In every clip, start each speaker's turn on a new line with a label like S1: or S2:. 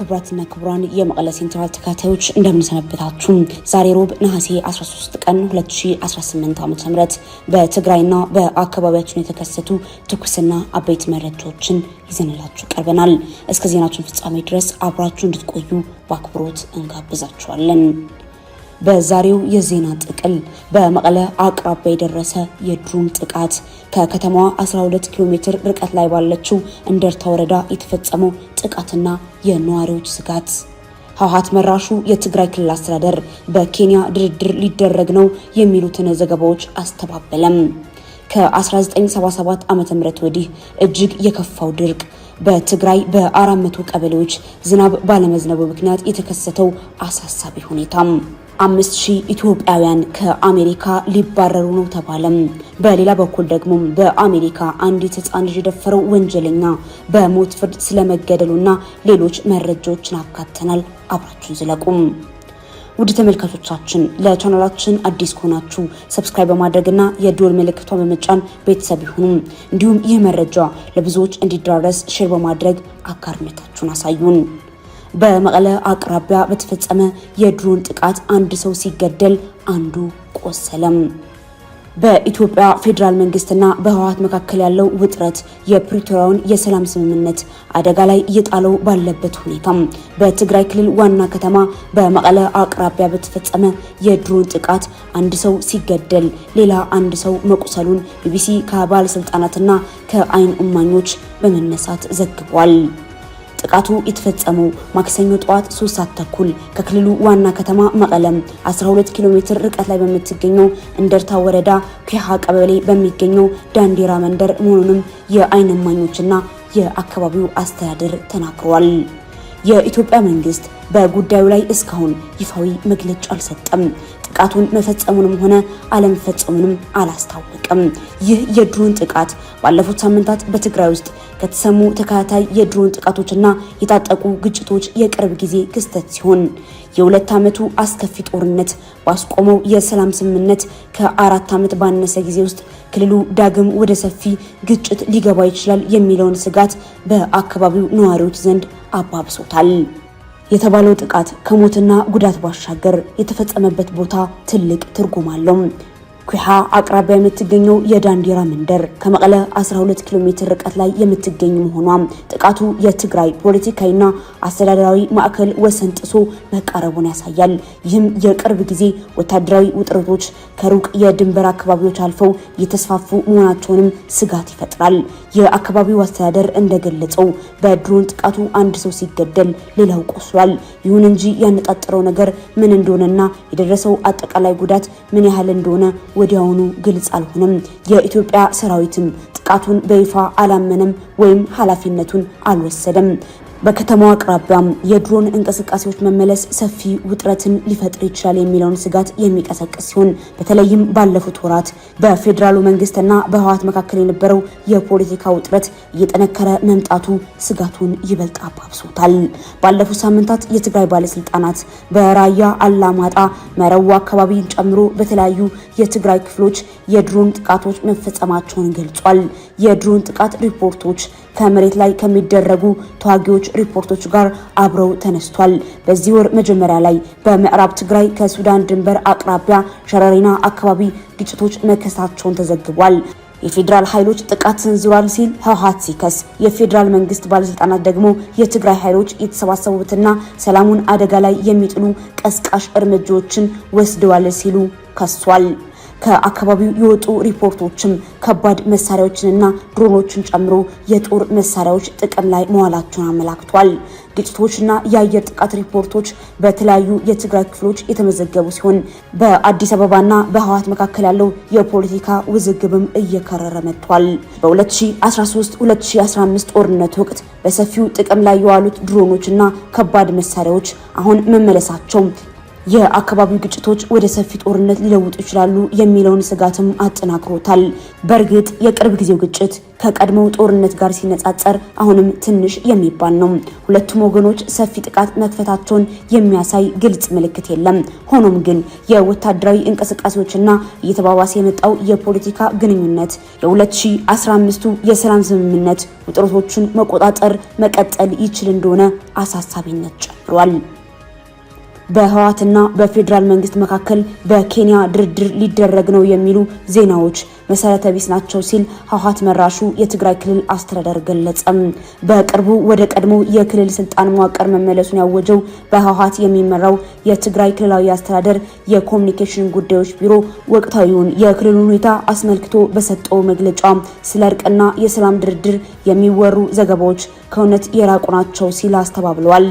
S1: ክቡራትና ክቡራን የመቀለ ሴንትራል ተከታታዮች፣ እንደምን ሰነበታችሁ? ዛሬ ሮብ ነሐሴ 13 ቀን 2018 ዓ.ም በትግራይና በአካባቢያችን የተከሰቱ ትኩስና አበይት መረጃዎችን ይዘንላችሁ ቀርበናል። እስከ ዜናችን ፍጻሜ ድረስ አብራችሁ እንድትቆዩ በአክብሮት እንጋብዛችኋለን። በዛሬው የዜና ጥቅል በመቀለ አቅራቢያ የደረሰ የድሮን ጥቃት፣ ከከተማዋ 12 ኪሎ ሜትር ርቀት ላይ ባለችው እንደርታ ወረዳ የተፈጸመው ጥቃትና የነዋሪዎች ስጋት፣ ህወሓት መራሹ የትግራይ ክልል አስተዳደር በኬንያ ድርድር ሊደረግ ነው የሚሉትን ዘገባዎች አስተባበለም። ከ1977 ዓ.ም ወዲህ እጅግ የከፋው ድርቅ፣ በትግራይ በ400 ቀበሌዎች ዝናብ ባለመዝነቡ ምክንያት የተከሰተው አሳሳቢ ሁኔታም፣ 5000 ኢትዮጵያውያን ከአሜሪካ ሊባረሩ ነው ተባለም። በሌላ በኩል ደግሞ በአሜሪካ አንዲት ህፃን ልጅ የደፈረው ወንጀለኛ በሞት ፍርድ ስለመገደሉና ሌሎች መረጃዎችን አካተናል። አብራችሁን ዝለቁም። ውድ ተመልካቾቻችን፣ ለቻናላችን አዲስ ከሆናችሁ subscribe በማድረግና የደወል ምልክቷን በመጫን ቤተሰብ ይሁኑ። እንዲሁም ይህ መረጃ ለብዙዎች እንዲዳረስ share በማድረግ አጋርነታችሁን አሳዩን። በመቀለ አቅራቢያ በተፈጸመ የድሮን ጥቃት አንድ ሰው ሲገደል አንዱ ቆሰለም። በኢትዮጵያ ፌዴራል መንግስትና በህወሓት መካከል ያለው ውጥረት የፕሪቶሪያውን የሰላም ስምምነት አደጋ ላይ እየጣለው ባለበት ሁኔታ በትግራይ ክልል ዋና ከተማ በመቀለ አቅራቢያ በተፈጸመ የድሮን ጥቃት አንድ ሰው ሲገደል ሌላ አንድ ሰው መቁሰሉን ቢቢሲ ከባለስልጣናትና ከአይን እማኞች በመነሳት ዘግቧል። ጥቃቱ የተፈጸመው ማክሰኞ ጠዋት 3 ሰዓት ተኩል ከክልሉ ዋና ከተማ መቀለም 12 ኪሎ ሜትር ርቀት ላይ በምትገኘው እንደርታ ወረዳ ኩሃ ቀበሌ በሚገኘው ዳንዴራ መንደር መሆኑንም የአይን እማኞችና የአካባቢው አስተዳደር ተናግረዋል። የኢትዮጵያ መንግስት በጉዳዩ ላይ እስካሁን ይፋዊ መግለጫ አልሰጠም። ጥቃቱን መፈጸሙንም ሆነ አለመፈጸሙንም አላስታወቀም። ይህ የድሮን ጥቃት ባለፉት ሳምንታት በትግራይ ውስጥ ከተሰሙ ተከታታይ የድሮን ጥቃቶችና የታጠቁ ግጭቶች የቅርብ ጊዜ ክስተት ሲሆን የ2 ዓመቱ አስከፊ ጦርነት ባስቆመው የሰላም ስምምነት ከ4 ዓመት ባነሰ ጊዜ ውስጥ ክልሉ ዳግም ወደ ሰፊ ግጭት ሊገባ ይችላል የሚለውን ስጋት በአካባቢው ነዋሪዎች ዘንድ አባብሶታል። የተባለው ጥቃት ከሞትና ጉዳት ባሻገር የተፈጸመበት ቦታ ትልቅ ትርጉም አለው። ኩሃ አቅራቢያ የምትገኘው የዳንዲራ መንደር ከመቀለ 12 ኪሎ ሜትር ርቀት ላይ የምትገኝ መሆኗ ጥቃቱ የትግራይ ፖለቲካዊና አስተዳደራዊ ማዕከል ወሰን ጥሶ መቃረቡን ያሳያል። ይህም የቅርብ ጊዜ ወታደራዊ ውጥረቶች ከሩቅ የድንበር አካባቢዎች አልፈው እየተስፋፉ መሆናቸውንም ስጋት ይፈጥራል። የአካባቢው አስተዳደር እንደገለጸው በድሮን ጥቃቱ አንድ ሰው ሲገደል ሌላው ቆስሏል። ይሁን እንጂ ያነጣጠረው ነገር ምን እንደሆነና የደረሰው አጠቃላይ ጉዳት ምን ያህል እንደሆነ ወዲያውኑ ግልጽ አልሆነም። የኢትዮጵያ ሰራዊትም ጥቃቱን በይፋ አላመነም ወይም ኃላፊነቱን አልወሰደም። በከተማው አቅራቢያም የድሮን እንቅስቃሴዎች መመለስ ሰፊ ውጥረትን ሊፈጥር ይችላል የሚለውን ስጋት የሚቀሰቅስ ሲሆን በተለይም ባለፉት ወራት በፌዴራሉ መንግስትና በህወሓት መካከል የነበረው የፖለቲካ ውጥረት እየጠነከረ መምጣቱ ስጋቱን ይበልጥ አባብሶታል። ባለፉት ሳምንታት የትግራይ ባለስልጣናት በራያ አላማጣ፣ መረዋ አካባቢን ጨምሮ በተለያዩ የትግራይ ክፍሎች የድሮን ጥቃቶች መፈጸማቸውን ገልጿል። የድሮን ጥቃት ሪፖርቶች ከመሬት ላይ ከሚደረጉ ተዋጊዎች ሪፖርቶች ጋር አብረው ተነስቷል። በዚህ ወር መጀመሪያ ላይ በምዕራብ ትግራይ ከሱዳን ድንበር አቅራቢያ ሸረሪና አካባቢ ግጭቶች መከሰታቸውን ተዘግቧል። የፌዴራል ኃይሎች ጥቃት ሰንዝሯል ሲል ህወሓት ሲከስ፣ የፌዴራል መንግስት ባለስልጣናት ደግሞ የትግራይ ኃይሎች የተሰባሰቡትና ሰላሙን አደጋ ላይ የሚጥሉ ቀስቃሽ እርምጃዎችን ወስደዋል ሲሉ ከሷል። ከአካባቢው የወጡ ሪፖርቶችም ከባድ መሳሪያዎችንና ድሮኖችን ጨምሮ የጦር መሳሪያዎች ጥቅም ላይ መዋላቸውን አመላክቷል። ግጭቶችና የአየር ጥቃት ሪፖርቶች በተለያዩ የትግራይ ክፍሎች የተመዘገቡ ሲሆን በአዲስ አበባና በህወሓት መካከል ያለው የፖለቲካ ውዝግብም እየከረረ መጥቷል። በ2013 2015 ጦርነት ወቅት በሰፊው ጥቅም ላይ የዋሉት ድሮኖችና ከባድ መሳሪያዎች አሁን መመለሳቸው የአካባቢው ግጭቶች ወደ ሰፊ ጦርነት ሊለውጡ ይችላሉ የሚለውን ስጋትም አጠናክሮታል። በእርግጥ የቅርብ ጊዜው ግጭት ከቀድሞው ጦርነት ጋር ሲነጻጸር አሁንም ትንሽ የሚባል ነው። ሁለቱም ወገኖች ሰፊ ጥቃት መክፈታቸውን የሚያሳይ ግልጽ ምልክት የለም። ሆኖም ግን የወታደራዊ እንቅስቃሴዎችና እየተባባሰ የመጣው የፖለቲካ ግንኙነት የ2015ቱ የሰላም ስምምነት ውጥረቶቹን መቆጣጠር መቀጠል ይችል እንደሆነ አሳሳቢነት ጨምሯል። በህወሓትና በፌዴራል መንግስት መካከል በኬንያ ድርድር ሊደረግ ነው የሚሉ ዜናዎች መሰረተ ቢስ ናቸው ሲል ህወሓት መራሹ የትግራይ ክልል አስተዳደር ገለጸም። በቅርቡ ወደ ቀድሞ የክልል ስልጣን መዋቅር መመለሱን ያወጀው በህወሓት የሚመራው የትግራይ ክልላዊ አስተዳደር የኮሚኒኬሽን ጉዳዮች ቢሮ ወቅታዊውን የክልሉን ሁኔታ አስመልክቶ በሰጠው መግለጫ ስለ እርቅና የሰላም ድርድር የሚወሩ ዘገባዎች ከእውነት የራቁ ናቸው ሲል አስተባብለዋል።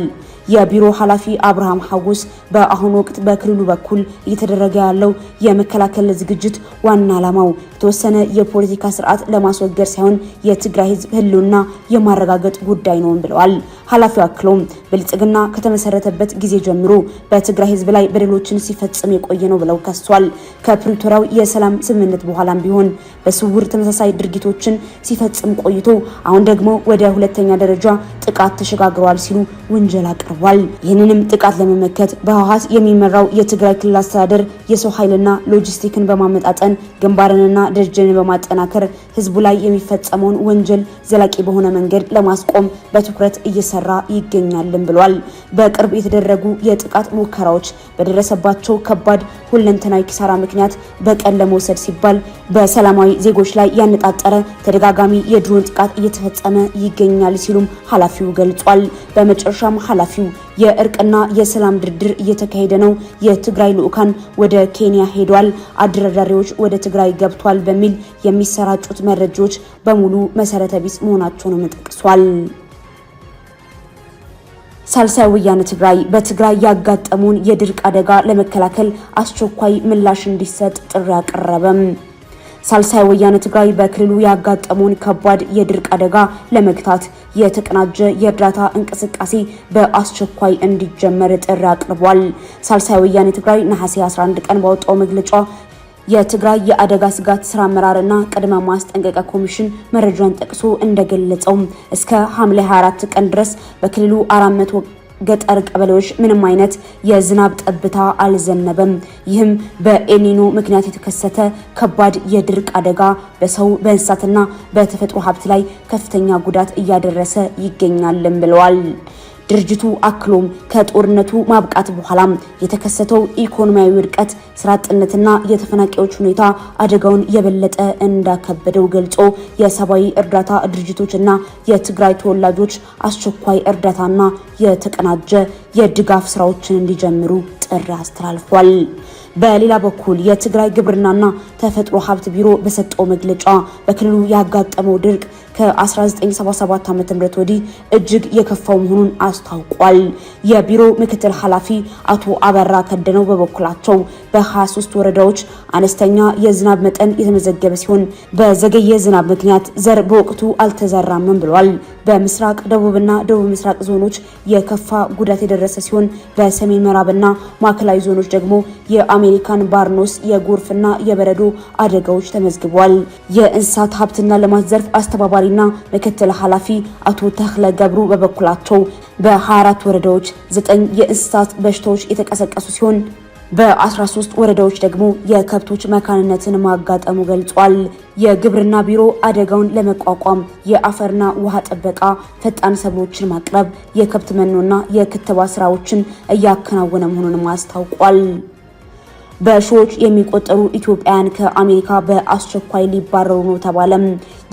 S1: የቢሮ ኃላፊ አብርሃም ሐጎስ በአሁኑ ወቅት በክልሉ በኩል እየተደረገ ያለው የመከላከል ዝግጅት ዋና ዓላማው የተወሰነ የፖለቲካ ስርዓት ለማስወገድ ሳይሆን የትግራይ ሕዝብ ህልውና የማረጋገጥ ጉዳይ ነው ብለዋል። ኃላፊው አክለውም ብልጽግና ከተመሰረተበት ጊዜ ጀምሮ በትግራይ ሕዝብ ላይ በደሎችን ሲፈጽም የቆየ ነው ብለው ከሷል። ከፕሪቶሪያው የሰላም ስምምነት በኋላም ቢሆን በስውር ተመሳሳይ ድርጊቶችን ሲፈጽም ቆይቶ አሁን ደግሞ ወደ ሁለተኛ ደረጃ ጥቃት ተሸጋግረዋል ሲሉ ውንጀላ አቅርቧል። ይህንንም ጥቃት ለመመከት በህወሓት የሚመራው የትግራይ ክልል አስተዳደር የሰው ኃይልና ሎጂስቲክን በማመጣጠን ግንባርንና ደጀንን በማጠናከር ህዝቡ ላይ የሚፈጸመውን ወንጀል ዘላቂ በሆነ መንገድ ለማስቆም በትኩረት እየሰራ ይገኛልን ብሏል። በቅርብ የተደረጉ የጥቃት ሙከራዎች በደረሰባቸው ከባድ ሁለንተናዊ ኪሳራ ምክንያት በቀል ለመውሰድ ሲባል በሰላማዊ ዜጎች ላይ ያነጣጠረ ተደጋጋሚ የድሮን ጥቃት እየተፈጸመ ይገኛል ሲሉም ኃላፊው ገልጿል። በመጨረሻም ኃላፊው የእርቅና የሰላም ድርድር እየተካሄደ ነው፣ የትግራይ ልዑካን ወደ ኬንያ ሄዷል፣ አደራዳሪዎች ወደ ትግራይ ገብቷል በሚል የሚሰራጩት መረጃዎች በሙሉ መሰረተ ቢስ መሆናቸውንም ጠቅሷል። ሳልሳይ ወያነ ትግራይ በትግራይ ያጋጠመውን የድርቅ አደጋ ለመከላከል አስቸኳይ ምላሽ እንዲሰጥ ጥሪ አቀረበም። ሳልሳይ ወያነ ትግራይ በክልሉ ያጋጠመውን ከባድ የድርቅ አደጋ ለመግታት የተቀናጀ የእርዳታ እንቅስቃሴ በአስቸኳይ እንዲጀመር ጥሪ አቅርቧል። ሳልሳይ ወያነ ትግራይ ነሐሴ 11 ቀን ባወጣው መግለጫ የትግራይ የአደጋ ስጋት ስራ አመራርና ቅድመ ማስጠንቀቂያ ኮሚሽን መረጃን ጠቅሶ እንደገለጸው እስከ ሐምሌ 24 ቀን ድረስ በክልሉ 400 ገጠር ቀበሌዎች ምንም አይነት የዝናብ ጠብታ አልዘነበም። ይህም በኤልኒኖ ምክንያት የተከሰተ ከባድ የድርቅ አደጋ በሰው በእንስሳትና በተፈጥሮ ሀብት ላይ ከፍተኛ ጉዳት እያደረሰ ይገኛልም ብለዋል። ድርጅቱ አክሎም ከጦርነቱ ማብቃት በኋላ የተከሰተው ኢኮኖሚያዊ ውድቀት፣ ስራ አጥነትና የተፈናቃዮች ሁኔታ አደጋውን የበለጠ እንዳከበደው ገልጾ የሰብአዊ እርዳታ ድርጅቶችና የትግራይ ተወላጆች አስቸኳይ እርዳታና የተቀናጀ የድጋፍ ስራዎችን እንዲጀምሩ ጥሪ አስተላልፏል። በሌላ በኩል የትግራይ ግብርናና ተፈጥሮ ሀብት ቢሮ በሰጠው መግለጫ በክልሉ ያጋጠመው ድርቅ ከ1977 ዓ.ም ወዲህ እጅግ የከፋው መሆኑን አስታውቋል። የቢሮ ምክትል ኃላፊ አቶ አበራ ከደነው በበኩላቸው በ23 ወረዳዎች አነስተኛ የዝናብ መጠን የተመዘገበ ሲሆን በዘገየ ዝናብ ምክንያት ዘር በወቅቱ አልተዘራምም ብለዋል። በምስራቅ ደቡብና ደቡብ ምስራቅ ዞኖች የከፋ ጉዳት የደረሰ ሲሆን በሰሜን ምዕራብና ማዕከላዊ ዞኖች ደግሞ የአሜሪካን ባርኖስ የጎርፍና የበረዶ አደጋዎች ተመዝግቧል። የእንስሳት ሀብትና ልማት ዘርፍ አስተባባሪና ምክትል ኃላፊ አቶ ተክለ ገብሩ በበኩላቸው በ24 ወረዳዎች 9 የእንስሳት በሽታዎች የተቀሰቀሱ ሲሆን በ13 ወረዳዎች ደግሞ የከብቶች መካንነትን ማጋጠሙ ገልጿል። የግብርና ቢሮ አደጋውን ለመቋቋም የአፈርና ውሃ ጥበቃ፣ ፈጣን ሰብሎችን ማቅረብ፣ የከብት መኖና የክትባት ስራዎችን እያከናወነ መሆኑንም አስታውቋል። በሺዎች የሚቆጠሩ ኢትዮጵያውያን ከአሜሪካ በአስቸኳይ ሊባረሩ ነው ተባለም።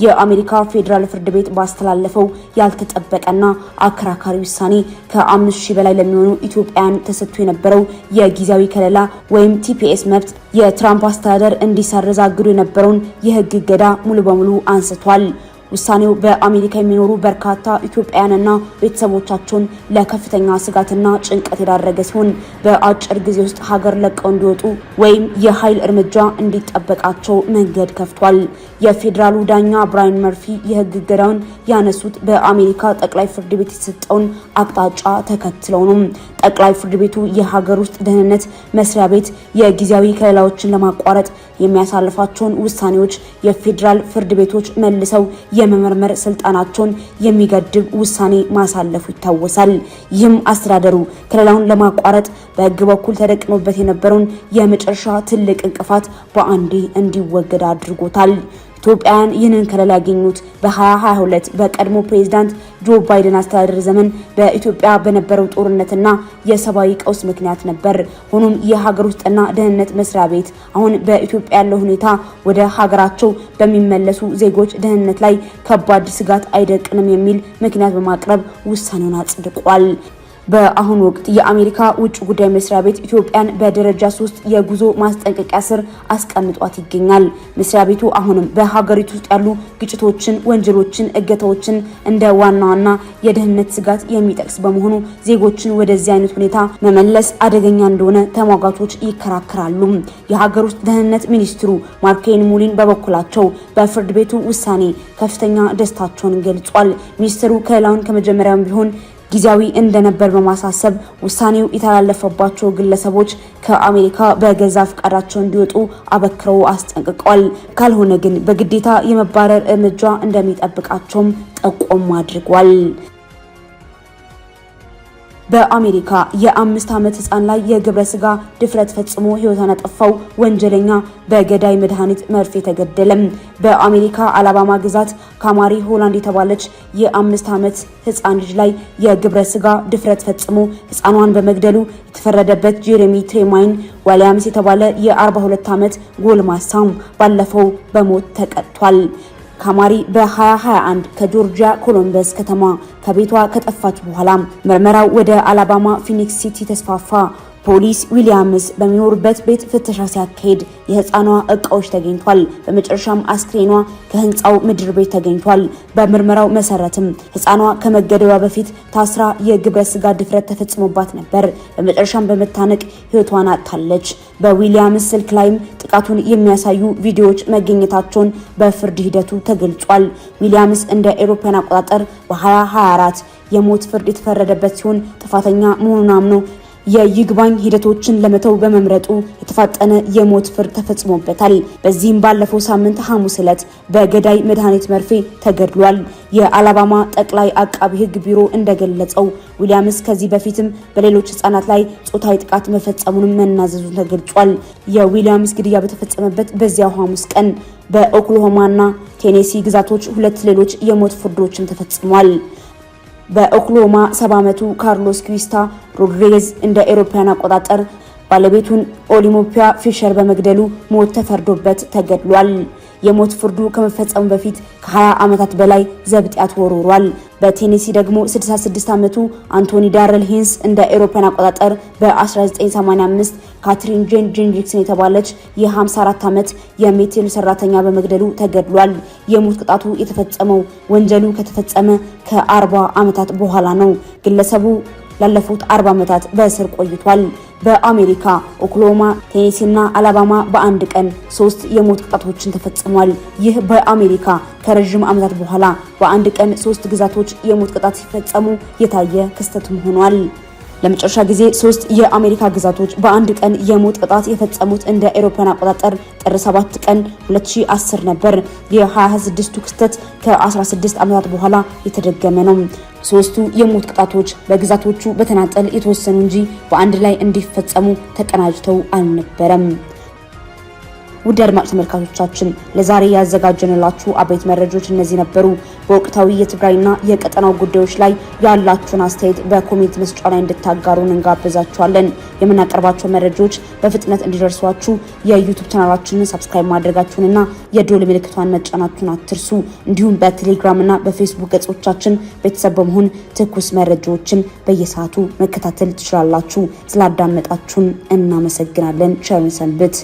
S1: የአሜሪካ ፌዴራል ፍርድ ቤት ባስተላለፈው ያልተጠበቀና አከራካሪ ውሳኔ ከ5,000 በላይ ለሚሆኑ ኢትዮጵያውያን ተሰጥቶ የነበረው የጊዜያዊ ከለላ ወይም TPS መብት የትራምፕ አስተዳደር እንዲሰርዝ አግዶ የነበረውን የሕግ እገዳ ሙሉ በሙሉ አንስቷል። ውሳኔው በአሜሪካ የሚኖሩ በርካታ ኢትዮጵያውያንና ቤተሰቦቻቸውን ለከፍተኛ ስጋትና ጭንቀት የዳረገ ሲሆን በአጭር ጊዜ ውስጥ ሀገር ለቀው እንዲወጡ ወይም የኃይል እርምጃ እንዲጠበቃቸው መንገድ ከፍቷል። የፌዴራሉ ዳኛ ብራይን መርፊ የህግ እገዳውን ያነሱት በአሜሪካ ጠቅላይ ፍርድ ቤት የተሰጠውን አቅጣጫ ተከትለው ነው። ጠቅላይ ፍርድ ቤቱ የሀገር ውስጥ ደህንነት መስሪያ ቤት የጊዜያዊ ከለላዎችን ለማቋረጥ የሚያሳልፋቸውን ውሳኔዎች የፌዴራል ፍርድ ቤቶች መልሰው የመመርመር ስልጣናቸውን የሚገድብ ውሳኔ ማሳለፉ ይታወሳል። ይህም አስተዳደሩ ከለላውን ለማቋረጥ በህግ በኩል ተደቅኖበት የነበረውን የመጨረሻ ትልቅ እንቅፋት በአንዴ እንዲወገድ አድርጎታል። ኢትዮጵያውያን ይህንን ከለላ ያገኙት በ2022 በቀድሞ ፕሬዝዳንት ጆ ባይደን አስተዳደር ዘመን በኢትዮጵያ በነበረው ጦርነትና የሰብአዊ ቀውስ ምክንያት ነበር። ሆኖም የሀገር ውስጥና ደህንነት መስሪያ ቤት አሁን በኢትዮጵያ ያለው ሁኔታ ወደ ሀገራቸው በሚመለሱ ዜጎች ደህንነት ላይ ከባድ ስጋት አይደቅንም የሚል ምክንያት በማቅረብ ውሳኔውን አጽድቋል። በአሁኑ ወቅት የአሜሪካ ውጭ ጉዳይ መስሪያ ቤት ኢትዮጵያን በደረጃ 3 የጉዞ ማስጠንቀቂያ ስር አስቀምጧት ይገኛል። መስሪያ ቤቱ አሁንም በሀገሪቱ ውስጥ ያሉ ግጭቶችን፣ ወንጀሎችን፣ እገታዎችን እንደ ዋና ዋና የደህንነት ስጋት የሚጠቅስ በመሆኑ ዜጎችን ወደዚህ አይነት ሁኔታ መመለስ አደገኛ እንደሆነ ተሟጋቾች ይከራከራሉ። የሀገር ውስጥ ደህንነት ሚኒስትሩ ማርኬን ሙሊን በበኩላቸው በፍርድ ቤቱ ውሳኔ ከፍተኛ ደስታቸውን ገልጿል። ሚኒስትሩ ከለላውን ከመጀመሪያውም ቢሆን ጊዜያዊ እንደነበር በማሳሰብ ውሳኔው የተላለፈባቸው ግለሰቦች ከአሜሪካ በገዛ ፈቃዳቸው እንዲወጡ አበክረው አስጠንቅቀዋል። ካልሆነ ግን በግዴታ የመባረር እርምጃ እንደሚጠብቃቸውም ጠቆም አድርጓል። በአሜሪካ የ5 ዓመት ህፃን ላይ የግብረ ስጋ ድፍረት ፈጽሞ ህይወቷን ያጠፋው ወንጀለኛ በገዳይ መድኃኒት መርፌ ተገደለም። በአሜሪካ አላባማ ግዛት ካማሪ ሆላንድ የተባለች የ5 ዓመት ህፃን ልጅ ላይ የግብረ ስጋ ድፍረት ፈጽሞ ህፃኗን በመግደሉ የተፈረደበት ጄሬሚ ትሬማይን ዊሊያምስ የተባለ የ42 ዓመት ጎልማሳም ባለፈው በሞት ተቀጥቷል። ካማሪ በ2021 ከጆርጂያ ኮሎምበስ ከተማ ከቤቷ ከጠፋች በኋላ ምርመራው ወደ አላባማ ፊኒክስ ሲቲ ተስፋፋ። ፖሊስ ዊሊያምስ በሚኖርበት ቤት ፍተሻ ሲያካሂድ የህፃኗ እቃዎች ተገኝቷል። በመጨረሻም አስክሬኗ ከህንፃው ምድር ቤት ተገኝቷል። በምርመራው መሰረትም ህፃኗ ከመገደሏ በፊት ታስራ የግብረ ስጋ ድፍረት ተፈጽሞባት ነበር። በመጨረሻም በመታነቅ ህይወቷን አጥታለች። በዊሊያምስ ስልክ ላይም ጥቃቱን የሚያሳዩ ቪዲዮዎች መገኘታቸውን በፍርድ ሂደቱ ተገልጿል። ዊሊያምስ እንደ አውሮፓውያን አቆጣጠር በ2024 የሞት ፍርድ የተፈረደበት ሲሆን ጥፋተኛ መሆኑን አምኖ የይግባኝ ሂደቶችን ለመተው በመምረጡ የተፋጠነ የሞት ፍርድ ተፈጽሞበታል። በዚህም ባለፈው ሳምንት ሐሙስ ዕለት በገዳይ መድኃኒት መርፌ ተገድሏል። የአላባማ ጠቅላይ አቃቢ ሕግ ቢሮ እንደገለጸው ዊሊያምስ ከዚህ በፊትም በሌሎች ህጻናት ላይ ጾታዊ ጥቃት መፈጸሙንም መናዘዙን ተገልጿል። የዊሊያምስ ግድያ በተፈጸመበት በዚያው ሐሙስ ቀን በኦክላሆማና ቴኔሲ ግዛቶች ሁለት ሌሎች የሞት ፍርዶችም ተፈጽሟል። በኦክላሆማ 70 ዓመቱ ካርሎስ ኩዊስታ ሮድሪጌዝ እንደ አውሮፓውያን አቆጣጠር ባለቤቱን ኦሊምፒያ ፊሸር በመግደሉ ሞት ተፈርዶበት ተገድሏል። የሞት ፍርዱ ከመፈጸሙ በፊት ከ20 ዓመታት በላይ ዘብጥያ ተወርውሯል። በቴኔሲ ደግሞ 66 ዓመቱ አንቶኒ ዳረል ሂንስ እንደ አውሮፓውያን አቆጣጠር በ1985 ካትሪን ጄን ጄንኪንስ የተባለች የ54 ዓመት የሞቴል ሰራተኛ በመግደሉ ተገድሏል። የሞት ቅጣቱ የተፈጸመው ወንጀሉ ከተፈጸመ ከ40 ዓመታት በኋላ ነው። ግለሰቡ ላለፉት 40 ዓመታት በእስር ቆይቷል። በአሜሪካ ኦክላሆማ፣ ቴኔሲና አላባማ በአንድ ቀን 3 የሞት ቅጣቶችን ተፈጽሟል። ይህ በአሜሪካ ከረዥም ዓመታት በኋላ በአንድ ቀን 3 ግዛቶች የሞት ቅጣት ሲፈጸሙ የታየ ክስተትም ሆኗል። ለመጨረሻ ጊዜ 3 የአሜሪካ ግዛቶች በአንድ ቀን የሞት ቅጣት የፈጸሙት እንደ አውሮፓውያን አቆጣጠር ጥር 7 ቀን 2010 ነበር። የ26ቱ ክስተት ከ16 ዓመታት በኋላ የተደገመ ነው። 3ቱ የሞት ቅጣቶች በግዛቶቹ በተናጠል የተወሰኑ እንጂ በአንድ ላይ እንዲፈጸሙ ተቀናጅተው አልነበረም። ውድ አድማጭ ተመልካቾቻችን ለዛሬ ያዘጋጀንላችሁ አበይት መረጃዎች እነዚህ ነበሩ። በወቅታዊ የትግራይና የቀጠናው ጉዳዮች ላይ ያላችሁን አስተያየት በ comment መስጫ ላይ እንድታጋሩን እንጋብዛችኋለን። የምናቀርባቸው መረጃዎች በፍጥነት እንዲደርሷችሁ የ YouTube ቻናላችንን subscribe ማድረጋችሁንና የደወል ምልክቷን መጫናችሁን አትርሱ። እንዲሁም በቴሌግራምና በፌስቡክ ገጾቻችን ቤተሰብ በመሆን ትኩስ መረጃዎችን በየሰዓቱ መከታተል ትችላላችሁ። ስላዳመጣችሁን እናመሰግናለን። ቸርን ሰንብት።